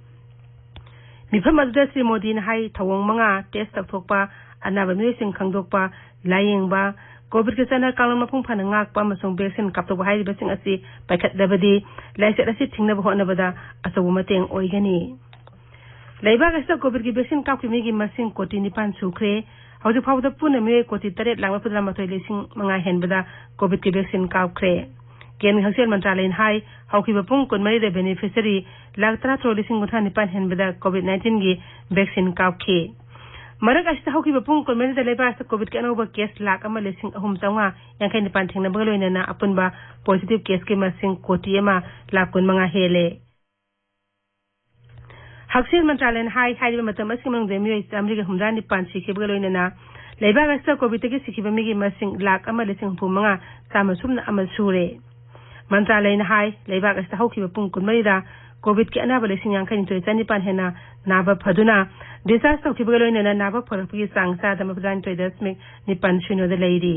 ꯃꯤꯐꯝ ꯑꯗꯨꯗ ꯁ꯭ꯔꯤ ꯃꯣꯗꯤꯅ ꯍꯥꯏ, ꯊꯧꯑꯣꯡ ꯃꯉꯥ, test ꯇꯧꯊꯣꯛꯄ, ꯑꯅꯥꯕ ꯃꯤꯑꯣꯏꯁꯤꯡ ꯈꯪꯗꯣꯛꯄ, ꯂꯥꯌꯦꯡꯕ, COVIDꯀꯤ ꯆꯠꯅ ꯀꯥꯡꯂꯣꯟ ꯃꯄꯨꯡ ꯐꯥꯅ ꯉꯥꯛꯄ ꯑꯃꯁꯨꯡ vaccine ꯀꯥꯞꯊꯣꯛꯄ ꯍꯥꯏꯔꯤꯕꯁꯤꯡ ꯑꯁꯤ ꯄꯥꯏꯈꯠꯂꯕꯗꯤ ꯂꯥꯏꯆꯠ ꯑꯁꯤ ꯊꯤꯡꯅꯕ ꯍꯣꯠꯅꯕꯗ ꯑꯆꯧꯕ ꯃꯇꯦꯡ ꯑꯣꯏꯒꯅꯤ꯫ ꯂꯩꯕꯥꯛ ꯑꯁꯤꯗ COVIDꯀꯤ vaccine ꯀꯥꯞꯈꯤꯕ ꯃꯤꯒꯤ ꯃꯁꯤꯡ ꯀꯣꯇꯤ ꯅꯤꯄꯥꯟ ꯁꯨꯈ꯭ꯔꯦ꯫ ꯍꯧꯖꯤꯛ ꯐꯥꯎꯕꯗ ꯄꯨꯟꯅ ꯃꯤꯑꯣꯏ ꯀꯣꯇꯤ ꯇꯔꯦꯠ ꯂꯥꯈ ꯃꯔꯤꯐꯨ ꯇꯔꯥ ꯃꯥꯊꯣꯏ ꯂꯤꯁꯤꯡ ꯃꯉꯥ ꯍꯦꯟꯕꯗ COVIDꯀꯤ vaccine ꯀꯥꯞꯈ꯭ꯔꯦ꯫ ꯀꯦꯟꯗ꯭ꯔꯒꯤ ꯍꯛꯁꯦꯜ ꯃꯟꯇ꯭ꯔꯥꯂꯌꯅ ꯍꯥꯏ, ꯍꯧꯈꯤꯕ ꯄꯨꯡ ꯀꯨꯟꯃꯔꯤꯗ beneficiary ꯂꯥꯈ ꯇꯔꯥꯇꯔꯨꯛ ꯂꯤꯁꯤꯡ ꯀꯨꯟꯊ꯭ꯔꯥ ꯅꯤꯄꯥꯟ ꯍꯦꯟꯕꯗ COVID nineteenꯒꯤ vaccine ꯀꯥꯞꯈꯤ꯫ ꯃꯔꯛ ꯑꯁꯤꯗ ꯍꯧꯈꯤꯕ ꯄꯨꯡ ꯀꯨꯟꯃꯔꯤꯗ ꯂꯩꯕꯥꯛ ꯑꯁꯤꯗ ꯀꯣꯚꯤꯗꯀꯤ ꯑꯅꯧꯕ ꯀꯦꯁ ꯂꯥꯈ ꯑꯃ ꯂꯤꯁꯤꯡ ꯑꯍꯨꯝ ꯆꯥꯝꯃꯉꯥ ꯌꯥꯡꯈꯩ ꯅꯤꯄꯥꯟ ꯊꯦꯡꯅꯕꯒ ꯂꯣꯏꯅꯅ ꯑꯄꯨꯟꯕ ꯄꯣꯖꯤꯇꯤꯚ ꯀꯦꯁꯀꯤ ꯃꯁꯤꯡ ꯀꯣꯇꯤ ꯑꯃ ꯂꯥꯈ ꯀꯨꯟꯃꯉꯥ ꯍꯦꯜꯂꯦ꯫ ꯍꯛꯁꯦꯜ ꯃꯟꯇ꯭ꯔꯥꯂꯌꯅ ꯍꯥꯏ, ꯍꯥꯏꯔꯤꯕ ꯃꯇꯝ ꯑꯁꯤꯒꯤ ꯃꯅꯨꯡꯗ ꯃꯤꯑꯣꯏ ꯆꯥꯃꯔꯤꯒ ꯍꯨꯝꯗ꯭ꯔꯥ ꯅꯤꯄꯥꯟ ꯁꯤꯈꯤꯕꯒ ꯂꯣꯏꯅꯅ ꯂꯩꯕꯥꯛ ꯑꯁꯤꯗ ꯀꯣꯚꯤꯗꯇꯒꯤ ꯁꯤꯈꯤꯕ ꯃꯤꯒꯤ ꯃꯁꯤꯡ ꯂꯥꯈ ꯑꯃ ꯂꯤꯁꯤꯡ ꯍꯨꯝꯐꯨ ꯃꯉꯥ ꯆꯥꯝꯃ ꯁꯨꯞꯅ ꯑꯃ ꯁꯨꯔꯦ꯫ ꯃꯟꯇ꯭ꯔꯥꯂꯌꯅ ꯍꯥꯏ, ꯂꯩꯕꯥꯛ ꯑꯁꯤꯗ ꯍꯧꯈꯤꯕ ꯄꯨꯡ ꯀꯨꯟꯃꯔꯤꯗ ꯀꯣꯚꯤꯗꯀꯤ ꯑꯅꯥꯕ ꯂꯤꯁꯤꯡ ꯌꯥꯡꯈꯩ ꯅꯤꯊꯣꯏ ꯆꯅꯤꯄꯥꯟ ꯍꯦꯟꯅ ꯅꯥꯕ ꯐꯗꯨꯅ ꯗꯤꯁꯆꯥꯔꯖ ꯇꯧꯈꯤꯕꯒ ꯂꯣꯏꯅꯅ ꯅꯥꯕ ꯐꯔꯛꯄꯒꯤ ꯆꯥꯡ ꯆꯥꯗ ꯃꯧꯗ꯭ꯔꯥ ꯅꯤꯊꯣꯏ ꯗꯁꯃꯤꯛ ꯅꯤꯄꯥꯟ ꯁꯤꯅꯣꯗ ꯂꯩꯔꯤ꯫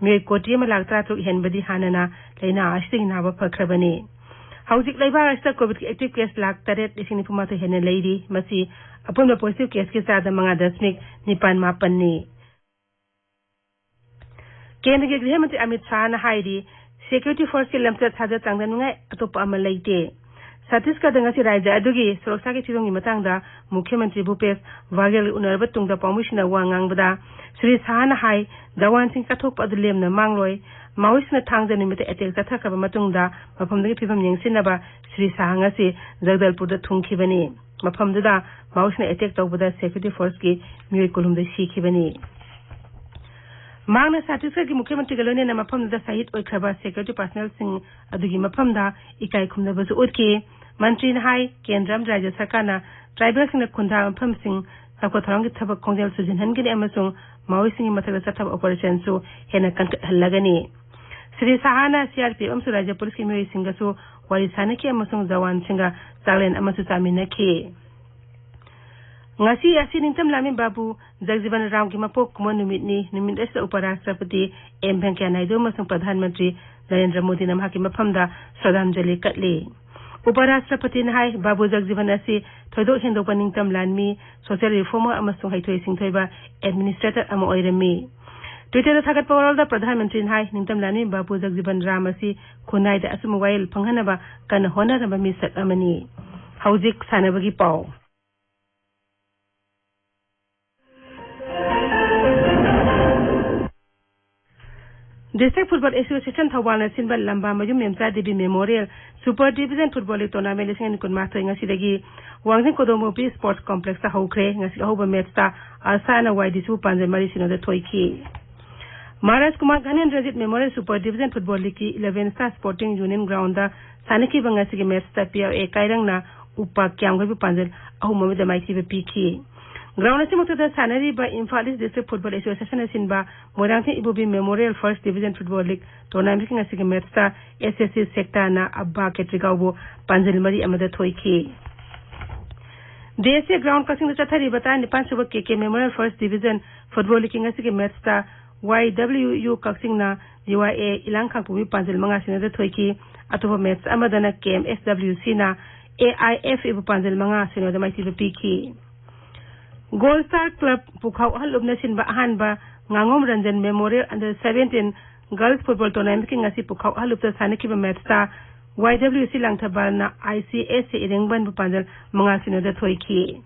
ꯃꯤꯑꯣꯏ ꯀꯣꯇꯤ ꯑꯃ ꯂꯥꯈ ꯇꯔꯥꯇꯔꯨꯛ ꯍꯦꯟꯕꯗꯤ ꯍꯥꯟꯅꯅ ꯂꯥꯏꯅꯥ ꯑꯁꯤꯗꯒꯤ ꯅꯥꯕ ꯐꯈ꯭ꯔꯕꯅꯤ꯫ ꯍꯧꯖꯤꯛ ꯂꯩꯕꯥꯛ ꯑꯁꯤꯗ ꯀꯣꯚꯤꯗꯀꯤ ꯑꯦꯛꯇꯤꯚ ꯀꯦꯁ ꯂꯥꯈ ꯇꯔꯦꯠ ꯂꯤꯁꯤꯡ ꯅꯤꯐꯨ ꯃꯥꯊꯣꯏ ꯍꯦꯟꯅ ꯂꯩꯔꯤ꯫ ꯃꯁꯤ ꯑꯄꯨꯟꯕ ꯄꯣꯖꯤꯇꯤꯚ ꯀꯦꯁꯀꯤ ꯆꯥꯗ ꯃꯉꯥ ꯗꯁꯃꯤꯛ ꯅꯤꯄꯥꯟ ꯃꯥꯄꯟꯅꯤ꯫ ꯀꯦꯟꯗ꯭ꯔꯒꯤ ꯒ꯭ꯔꯤꯍ ꯃꯟꯇ꯭ꯔꯤ ꯑꯃꯤꯠ ꯁꯥꯍꯅ ꯍꯥꯏꯔꯤ, ꯁꯦꯀ꯭ꯌꯨꯔꯤꯇꯤ ꯐꯣꯔꯁꯀꯤ ꯂꯝꯆꯠ ꯁꯥꯖꯠ ꯆꯥꯡꯗꯝꯅꯤꯡꯉꯥꯏ ꯑꯇꯣꯞꯄ ꯑꯃ ꯂꯩꯇꯦ꯫ ꯁꯠꯇꯤꯁꯒꯗ ꯉꯁꯤ ꯔꯥꯖ꯭ꯌ ꯑꯗꯨꯒꯤ ꯁꯨꯔꯛꯁꯥꯒꯤ ꯐꯤꯕꯝꯒꯤ ꯃꯇꯥꯡꯗ ꯃꯨꯈ꯭ꯌ ꯃꯟꯇ꯭ꯔꯤ ꯚꯨꯄꯦꯁ ꯕꯥꯘꯦꯜꯒ ꯎꯅꯔꯕ ꯇꯨꯡꯗ ꯄꯥꯎꯃꯤꯁꯤꯡꯅ ꯋꯥ ꯉꯥꯡꯕꯗ ꯁ꯭ꯔꯤ ꯁꯥꯍꯅ ꯍꯥꯏ, ꯖꯋꯥꯟꯁꯤꯡ ꯀꯠꯊꯣꯛꯄ ꯑꯗꯨ ꯂꯦꯝꯅ ꯃꯥꯡꯂꯣꯏ꯫ ꯃꯥꯑꯣꯏꯁꯤꯡꯅ ꯊꯥꯡꯖ ꯅꯨꯃꯤꯠꯇ ꯑꯦꯇꯦꯛ ꯆꯠꯊꯈ꯭ꯔꯕ ꯃꯇꯨꯡꯗ ꯃꯐꯝꯗꯨꯒꯤ ꯐꯤꯕꯝ ꯌꯦꯡꯁꯤꯟꯅꯕ ꯁ꯭ꯔꯤ ꯁꯥꯍ ꯉꯁꯤ ꯖꯒꯗꯜꯄꯨꯔꯗ ꯊꯨꯡꯈꯤꯕꯅꯤ꯫ ꯃꯐꯝꯗꯨꯗ ꯃꯥꯑꯣꯏꯁꯤꯡꯅ ꯑꯦꯇꯦꯛ ꯇꯧꯕꯗ ꯁꯦꯀ꯭ꯌꯨꯔꯤꯇꯤ ꯐꯣꯔꯁꯀꯤ ꯃꯤꯑꯣꯏ ꯀꯨꯟꯍꯨꯝꯗꯣꯏ ꯁꯤꯈꯤꯕꯅꯤ꯫ ꯃꯍꯥꯛꯅ ꯁꯠꯇꯤꯁꯒꯗꯀꯤ ꯃꯨꯈ꯭ꯌ ꯃꯟꯇ꯭ꯔꯤꯒ ꯂꯣꯏꯅꯅ ꯃꯐꯝꯗꯨꯗ ꯁꯍꯤꯗ ꯑꯣꯏꯈ꯭ꯔꯕ ꯁꯦꯀ꯭ꯌꯨꯔꯤꯇꯤ ꯄꯥꯔꯁꯅꯦꯜꯁꯤꯡ ꯑꯗꯨꯒꯤ ꯃꯐꯝꯗ ꯏꯀꯥꯏ ꯈꯨꯝꯅꯕꯁꯨ ꯎꯠꯈꯤ꯫ ꯃꯟꯇ꯭ꯔꯤꯅ ꯍꯥꯏ, ꯀꯦꯟꯗ꯭ꯔ ꯑꯃꯗꯤ ꯔꯥꯖ꯭ꯌ ꯁꯔꯀꯥꯔꯅ ꯇ꯭ꯔꯥꯏꯕꯦꯜꯁꯤꯡꯅ ꯈꯨꯟꯗꯥ ꯃꯐꯝꯁꯤꯡ ꯆꯥꯎꯈꯠ ꯊꯧꯔꯥꯡꯒꯤ ꯊꯕꯛ ꯈꯣꯡꯖꯦꯜ ꯁꯨꯖꯤꯟꯍꯟꯒꯅꯤ ꯑꯃꯁꯨꯡ ꯃꯥꯑꯣꯏꯁꯤꯡꯒꯤ ꯃꯊꯛꯇ ꯆꯠꯊꯕ ꯑꯣꯄꯔꯦꯁꯟꯁꯨ ꯍꯦꯟꯅ ꯀꯟꯈꯠꯍꯜꯂꯒꯅꯤ꯫ Shri ꯁꯥꯍꯥꯅ C R P F ꯑꯃꯁꯨꯡ ꯔꯥꯖ꯭ꯌ ꯄꯨꯂꯤꯁꯀꯤ ꯃꯤꯑꯣꯏꯁꯤꯡꯒꯁꯨ ꯋꯥꯔꯤ ꯁꯥꯅꯈꯤ ꯑꯃꯁꯨꯡ ꯖꯋꯥꯟꯁꯤꯡꯒ ꯆꯥꯛꯂꯦꯟ ꯑꯃꯁꯨ ꯆꯥꯃꯤꯟꯅꯈꯤ꯫ ꯉꯁꯤ ꯑꯁꯤ ꯅꯤꯡꯇꯝ ꯂꯥꯟꯃꯤ ꯕꯥꯕꯨ ꯖꯒꯖꯤꯕꯟ ꯔꯥꯝꯒꯤ ꯃꯄꯣꯛ ꯀꯨꯝꯑꯣꯟ ꯅꯨꯃꯤꯠꯅꯤ꯫ ꯅꯨꯃꯤꯠ ꯑꯁꯤꯗ ꯎꯄꯔꯥꯁꯇ꯭ꯔꯄꯇꯤ ꯑꯦꯝ ꯚꯦꯡꯀꯌꯥ ꯅꯥꯏꯗꯨ ꯑꯃꯁꯨꯡ ꯄ꯭ꯔꯙꯥꯟ ꯃꯟꯇ꯭ꯔꯤ ꯅꯔꯦꯟꯗ꯭ꯔ ꯃꯣꯗꯤꯅ ꯃꯍꯥꯛꯀꯤ ꯃꯐꯝꯗ ꯁ꯭ꯔꯗꯥꯟꯖꯂꯤ ꯀꯠꯂꯤ꯫ ꯎꯄꯔꯥꯁꯇ꯭ꯔꯄꯇꯤꯅ ꯍꯥꯏ, ꯕꯥꯕꯨ ꯖꯒꯖꯤꯕꯟ ꯑꯁꯤ ꯊꯣꯏꯗꯣꯛ ꯍꯦꯟꯗꯣꯛꯄ ꯅꯤꯡꯇꯝ ꯂꯥꯟꯃꯤ, ꯁꯣꯁꯤꯌꯦꯜ ꯔꯤꯐꯣꯔꯃꯔ ꯑꯃꯁꯨꯡ ꯍꯩꯊꯣꯏ ꯁꯤꯡꯊꯣꯏꯕ ꯑꯦꯗꯃꯤꯅꯤꯁꯇ꯭ꯔꯦꯇꯔ ꯑꯃ ꯑꯣꯏꯔꯝꯃꯤ꯫ ꯇ꯭ꯋꯤꯇꯔꯗ ꯊꯥꯒꯠꯄ ꯋꯥꯔꯣꯜꯗ ꯄ꯭ꯔꯙꯥꯟ ꯃꯟꯇ꯭ꯔꯤꯅ ꯍꯥꯏ, ꯅꯤꯡꯇꯝ ꯂꯥꯟꯃꯤ ꯕꯥꯕꯨ ꯖꯒꯖꯤꯕꯟ ꯔꯥꯝ ꯑꯁꯤ ꯈꯨꯟꯅꯥꯏꯗ ꯑꯆꯨꯝꯕ ꯋꯥꯌꯦꯜ ꯐꯪꯍꯟꯅꯕ ꯀꯟꯅ ꯍꯣꯠꯅꯔꯝꯕ ꯃꯤꯁꯛ ꯑꯃꯅꯤ꯫ ꯍꯧꯖꯤꯛ ꯁꯥꯟꯅꯕꯒꯤ ꯄꯥꯎ꯫ District Football Association ꯊꯧꯕꯥꯜꯅ ꯁꯤꯟꯕ ꯂꯝꯕꯥ ꯃꯌꯨꯝ ꯃꯦꯝꯆꯥ Devi Memorial Super Division Football League Tournament ꯂꯤꯁꯤꯡ ꯑꯅꯤ ꯀꯨꯟꯃꯥꯊꯣꯏ ꯉꯁꯤꯗꯒꯤ ꯋꯥꯡꯖꯤꯡ ꯀꯣꯗꯣꯃꯣꯕꯤ Sports Complexꯇ ꯍꯧꯈ꯭ꯔꯦ꯫ ꯉꯁꯤ ꯑꯍꯧꯕ matchꯇ ꯑꯜꯁꯥꯅ YDCꯕꯨ ꯄꯥꯟꯖꯜ ꯃꯔꯤ ꯁꯤꯅꯣꯗ ꯊꯣꯏꯈꯤ꯫ Maharaj Kumar ꯘꯥꯅꯦꯟꯗ꯭ꯔꯖꯤꯠ Memorial Super Division Football Leagueꯀꯤ Eleven Star Sporting Union Groundꯗ ꯁꯥꯟꯅꯈꯤꯕ ꯉꯁꯤꯒꯤ matchꯇ PRA ꯀꯥꯏꯔꯪꯅ ꯎꯄꯥ ꯀ꯭ꯌꯥꯝꯒꯩꯕꯨ ꯄꯥꯟꯖꯜ ꯑꯍꯨꯝ ꯑꯃꯗ ꯃꯥꯏꯊꯤꯕ ꯄꯤꯈꯤ꯫ Ground ꯑꯁꯤꯃꯛꯇꯗ ꯁꯥꯟꯅꯔꯤꯕ ꯏꯝꯐꯥꯜ East District Football Associationꯅ ꯁꯤꯟꯕ ꯃꯣꯏꯔꯥꯡꯊꯦꯝ ꯏꯕꯣꯕꯤ Memorial First Division Football League Tournamentꯀꯤ ꯉꯁꯤꯒꯤ matchꯇ SSC Sectorꯅ ꯑꯕꯥ ꯀꯦꯇ꯭ꯔꯤꯒꯥꯎꯕꯨ ꯄꯥꯟꯖꯜ ꯃꯔꯤ ꯑꯃꯗ ꯊꯣꯏꯈꯤ꯫ DSA Ground ꯀꯛꯆꯤꯡꯗ ꯆꯠꯊꯔꯤꯕ ꯇꯔꯥꯅꯤꯄꯥꯟ ꯁꯨꯕ KK Memorial First Division Football Leagueꯀꯤ ꯉꯁꯤꯒꯤ matchꯇ YWU ꯀꯛꯆꯤꯡꯅ GYA ꯏꯂꯥꯡ ꯈꯥꯡꯄꯣꯛꯄꯤ ꯄꯥꯟꯖꯜ ꯃꯉꯥ ꯁꯤꯅꯣꯗ ꯊꯣꯏꯈꯤ꯫ ꯑꯇꯣꯞꯄ match ꯑꯃꯗꯅ KMSWCꯅ AIFAꯕꯨ ꯄꯥꯟꯖꯜ ꯃꯉꯥ ꯁꯤꯅꯣꯗ ꯃꯥꯏꯊꯤꯕ ꯄꯤꯈꯤ꯫ Gold Star Club ꯄꯨꯈꯥꯎ ꯑꯍꯜ ꯂꯨꯞꯅ ꯁꯤꯟꯕ ꯑꯍꯥꯟꯕ ꯉꯥꯉꯣꯝ Ranjan Memorial Under Seventeen Girls Football Tournamentꯀꯤ ꯉꯁꯤ ꯄꯨꯈꯥꯎ ꯑꯍꯜ ꯂꯨꯞꯇ ꯁꯥꯟꯅꯈꯤꯕ matchꯇ YWC ꯂꯥꯡꯊꯕꯥꯜꯅ ICSC ꯏꯔꯦꯡꯕꯟꯕꯨ ꯄꯥꯟꯖꯜ ꯃꯉꯥ ꯁꯤꯅꯣꯗ ꯊꯣꯏꯈꯤ꯫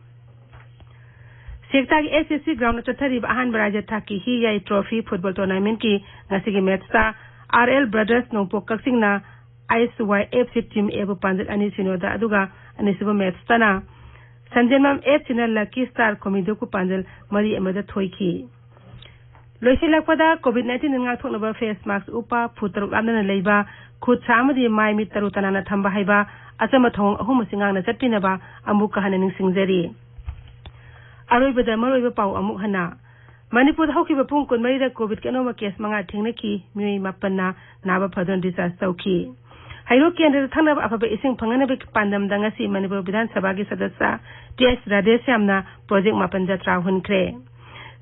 ꯁꯦꯛꯇꯥꯒꯤ SSC Groundꯗ ꯆꯠꯊꯔꯤꯕ ꯑꯍꯥꯟꯕ ꯔꯥꯖ꯭ꯌ ꯊꯥꯛꯀꯤ ꯍꯤ ꯌꯥꯏ Trophy Football Tournamentꯀꯤ ꯉꯁꯤꯒꯤ matchꯇ RL Brothers ꯅꯣꯡꯄꯣꯛ ꯀꯛꯆꯤꯡꯅ ISYFC Team Aꯕꯨ ꯄꯥꯟꯖꯜ ꯑꯅꯤ ꯁꯤꯅꯣꯗ, ꯑꯗꯨꯒ ꯑꯅꯤꯁꯨꯕ matchꯇꯅ ꯁꯟꯖꯦꯟꯕꯝ FCꯅ Lucky Star ꯈꯣꯃꯤꯗꯣꯛꯄꯨ ꯄꯥꯟꯖꯜ ꯃꯔꯤ ꯑꯃꯗ ꯊꯣꯏꯈꯤ꯫ ꯂꯣꯏꯁꯤꯜꯂꯛꯄꯗ COVID nineteen ꯉꯥꯛꯊꯣꯛꯅꯕ face mask ꯎꯞꯄ, ꯐꯨꯠ ꯇꯔꯨꯛ ꯂꯥꯞꯅꯅ ꯂꯩꯕ, ꯈꯨꯠ ꯁꯥ ꯑꯃꯗꯤ ꯃꯥꯏ ꯃꯤꯠ ꯇꯔꯨ ꯇꯅꯥꯟꯅ ꯊꯝꯕ ꯍꯥꯏꯕ ꯑꯆꯝꯕ ꯊꯧꯑꯣꯡ ꯑꯍꯨꯝ ꯑꯁꯤ ꯉꯥꯛꯅ ꯆꯠꯄꯤꯅꯕ ꯑꯃꯨꯛꯀ ꯍꯟꯅ ꯅꯤꯡꯁꯤꯡꯖꯔꯤ꯫ ꯑꯔꯣꯏꯕꯗ ꯃꯔꯨꯑꯣꯏꯕ ꯄꯥꯎ ꯑꯃꯨꯛ ꯍꯟꯅ꯫ ꯃꯅꯤꯄꯨꯔꯗ ꯍꯧꯈꯤꯕ ꯄꯨꯡ ꯀꯨꯟꯃꯔꯤꯗ COVID-ꯀꯤ ꯑꯅꯧꯕ case ꯃꯉꯥ ꯊꯦꯡꯅꯈꯤ, ꯃꯤꯑꯣꯏ ꯃꯥꯄꯟꯅ ꯅꯥꯕ ꯐꯗꯨꯅ discharge ꯇꯧꯈꯤ꯫ ꯍꯩꯔꯣꯛ ꯀꯦꯟꯗ꯭ꯔꯗ ꯊꯛꯅꯕ ꯑꯐꯕ ꯏꯁꯤꯡ ꯐꯪꯅꯅꯕꯒꯤ ꯄꯥꯟꯗꯝꯗ ꯉꯁꯤ ꯃꯅꯤꯄꯨꯔ ꯕꯤꯙꯥꯟ ꯁꯚꯥꯒꯤ ꯁꯗꯁ꯭ꯌ T H ꯔꯥꯙꯦꯁ꯭ꯌꯥꯝꯅ project ꯃꯥꯄꯟ ꯖꯇ꯭ꯔꯥ ꯍꯨꯟꯈ꯭ꯔꯦ꯫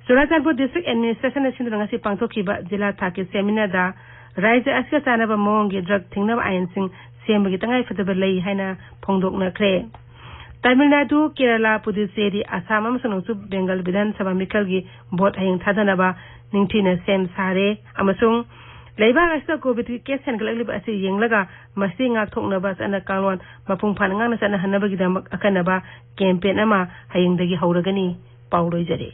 ꯆꯨꯔꯥꯆꯥꯟꯄꯨꯔ District Administrationꯅ ꯁꯤꯟꯗꯨꯅ ꯉꯁꯤ ꯄꯥꯡꯊꯣꯛꯈꯤꯕ ꯖꯤꯂꯥ ꯊꯥꯛꯀꯤ seminarꯗ ꯔꯥꯖ꯭ꯌ ꯑꯁꯤꯒ ꯆꯥꯟꯅꯕ ꯃꯑꯣꯡꯒꯤ drug ꯊꯤꯡꯅꯕ ꯑꯥꯏꯟꯁꯤꯡ ꯁꯦꯝꯕꯒꯤ ꯇꯉꯥꯏꯐꯗꯕ ꯂꯩ ꯍꯥꯏꯅ ꯐꯣꯡꯗꯣꯛꯅꯈ꯭ꯔꯦ꯫ ꯇꯥꯃꯤꯜ ꯅꯥꯗꯨ, ꯀꯦꯔꯂꯥ, ꯄꯨꯗꯨꯆꯦꯔꯤ, ꯑꯁꯥꯝ ꯑꯃꯁꯨꯡ ꯅꯣꯡꯆꯨꯞ ꯕꯦꯡꯒꯜ ꯕꯤꯙꯥꯟ ꯁꯚꯥ ꯃꯤꯈꯜꯒꯤ vote ꯍꯌꯦꯡ ꯊꯥꯗꯅꯕ ꯅꯤꯡꯊꯤꯅ ꯁꯦꯝ ꯁꯥꯔꯦ ꯑꯃꯁꯨꯡ ꯂꯩꯕꯥꯛ ꯑꯁꯤꯗ COVID-ꯀꯤ case ꯍꯦꯟꯒꯠꯂꯛꯂꯤꯕ ꯑꯁꯤ ꯌꯦꯡꯂꯒ ꯃꯁꯤ ꯉꯥꯛꯊꯣꯛꯅꯕ ꯆꯠꯅ ꯀꯥꯡꯂꯣꯟ ꯃꯄꯨꯡ ꯐꯥꯅ ꯉꯥꯛꯅ ꯆꯠꯅꯍꯟꯅꯕꯒꯤꯗꯃꯛ ꯑꯈꯟꯅꯕ campaign ꯑꯃ ꯍꯌꯦꯡꯗꯒꯤ ꯍꯧꯔꯒꯅꯤ꯫ ꯄꯥꯎ ꯂꯣꯏꯖꯔꯦ꯫